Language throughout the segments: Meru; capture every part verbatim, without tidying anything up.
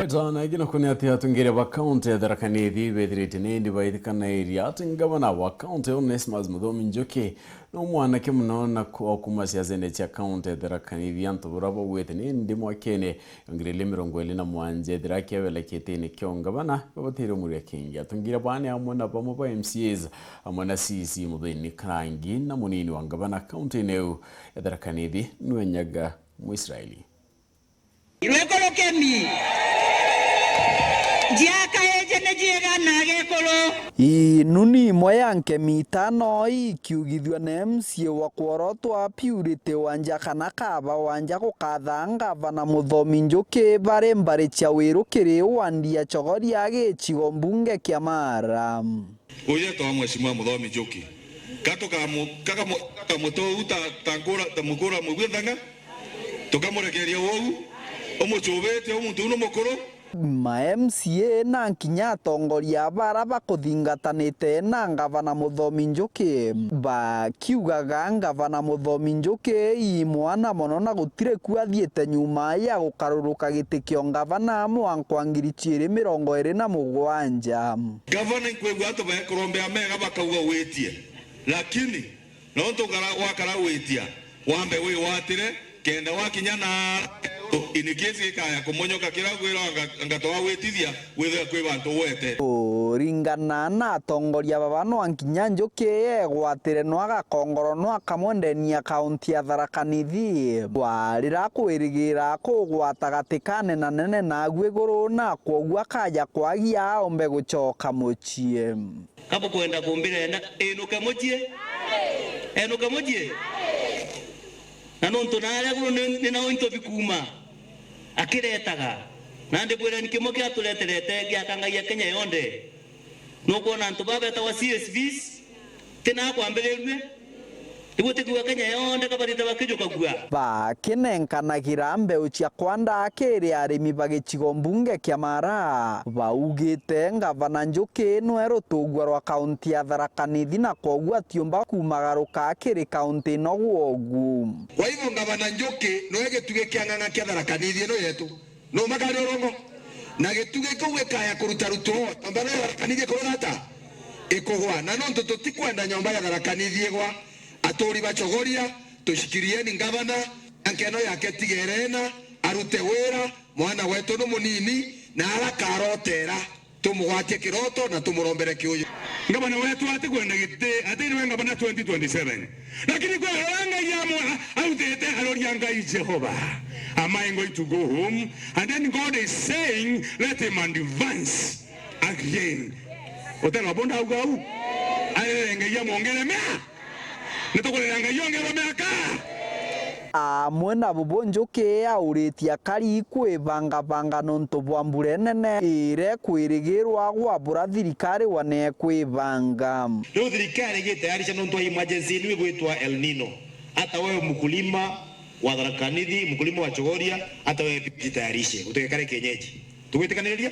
Jana igina kuni ati atungiria ba kaunti ya Tharaka Nithi bethirite nindi baithikanairia ati ngavana wa kaunti Onesmus Muthomi Njuki no mwanake muno na ku-, o kuma siasene cia kaunti ya Tharaka Nithi, antu bura baugite nindi mwakene ngiri ili mirongo ili na mwanja ethira akiabela kitini kio ngavana babatire umuria kingi. Atungiria bane amwe na bamwe ba M C As amwe na C C Muthini Karangi na munini wa ngavana kaunti-ini iu ya Tharaka Nithi nwe Nyaga Mwisraeli. Rwekoro kemi. Jiaka eje ni jiega na gekoro. Ii, nuni imwe ya nkemi itano ikiugithua na M C A wa kworotwa Purity Wanja kana Kaba Wanja gukatha ngavana Muthomi Njuki bari mbari cia Wiru kiri wandi ya Chogoria gicigo mbunge kia Mara. Uyu etwa Mheshimiwa Muthomi Njuki. Ka tukamu-, kakamu-, kakamutua uu ta, ta nkura, ta mukura mugwi nthang'a? Tukamurekeria uu? Umucubite uu muntu uu ni mukuru? Ma M C A na nkinya atongoria bara bakuthingatanite na ngavana Muthomi Njuki, bakiugaga ngavana Muthomi Njuki ii mwana mono na gutiri ku athiite nyuma ya gukaruruka giti kio ngavana mwanka wa ngiri ciiri mirongo iri na mugwanja. Gavana, inkwigua antu bakurombea mega bakauga witie, lakini nontu ukara-, wakara witia, wambe wigwatire, kenda wakinya na in case gikaya kumonyoka kiria gwirwa nga-, ngatoa gwitithia, withwe kwi bantu ugwete. Kuringana na atongoria baba, nwa nkinya Njuki egwatire nwa gakongoro nwa kamwe ndeni ya kaunti ya Tharaka Nithi, kwarira kwirigira kugwata gati kanenanene nagu iguru na kwoguo akaja kwagia aombe gucoka mucii. Ka bukwenda kumbira enda inuke mucii? Enuke mucii? Na nontu naria iguru ni, ni nao into bikuuma, akiretaga. Na ndibwira ni kimwe kiatureterete giakangagia Kenya yonthe. Nukwona antu baba betagwa C S Vs, ti na kwambirirue? Tigwe tikuga Kenya yonthe kabathite bakijukagua? Bakinenkanagira mbeu cia kwanda kiri arimi ba gicigo mbunge kia Mara, baugite ngavana Njuki nwe rutugua rwa kaunti ya Tharaka Nithi na kwoguo atiumba kumagaruka kiri kaunti ino gwogu. Kwa hivyo, ngavana Njuki nwe gitugi kia ng'ang'a kia Tharaka Nithi ino yetu. No makari urongo. Na gitugi kiu gikaya kuruta ruto, nyomba ya Tharaka Nithi ikurugata? Ikugwa. Na nontu tutikwenda nyomba ya Tharaka Nithi igwa, aturi ba Chogoria, tushikirieni ngavana, na nkeno yake tigere na, arute wira, mwana wetu ni munini, na arakarotera, tumugwatie kiroto na tumurombere kiuyu. Ngavana wetu atikwenda giti, ati niwe ngavana twenty twenty-seven. Lakini kwi uria Ngai amu-, autite aroria Ngai Jehova, "Am I going to go home?" And then God is saying, "Let him advance again." Utelo abo ndauga u? Arere Ngai amwongere mea. Nitukurira Ngai ongerwe miaka. Amwe na bubu Njuki auritie akari kwibangabanga nontu bwa mbura inene ire kwirigirwa gwabura thirikari wane kwibanga. Riu thirikari igitayarisha nontu wa emergency ino igwitwa El Nino. Hata wewe mkulima wa Tharaka Nithi, mkulima wa Chogoria, hata wewe pia jitayarishe, utigekare kienyeji. Tugwitikaniriria?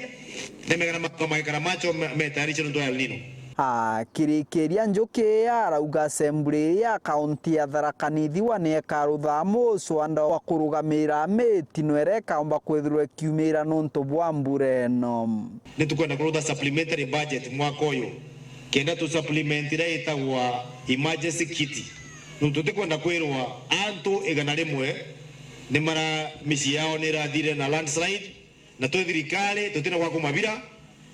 Nemegana makwa magekara macho me-, metayarishe nontu wa El Nino. Akirikiria Njuki arauga assembly ya kaunti ya Tharaka Nithi wane ikarutha muswanda wa kurugamira mitino iria ikaumba kwithirwa ikiumira nontu bwa mbura ino. Nitukwenda kurutha supplementary budget mwaka uyu, kenda tu supplement iria itagwa emergency kit. Nontu tutikwenda kwirwa antu igana rimwe ni mara micii yao ni irathire na landslide, na twi thirikari tutina gwa kumabira,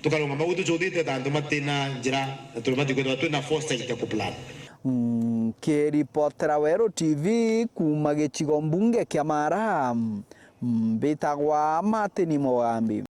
tukarungama uu tucuthite ta antu matina njira, na tubati kwithirwa twina foresight ya kuplan. Nkiripotera Weru T V kuuma gicigo mbunge kia Mara, mbitagwa Martin Mugambi.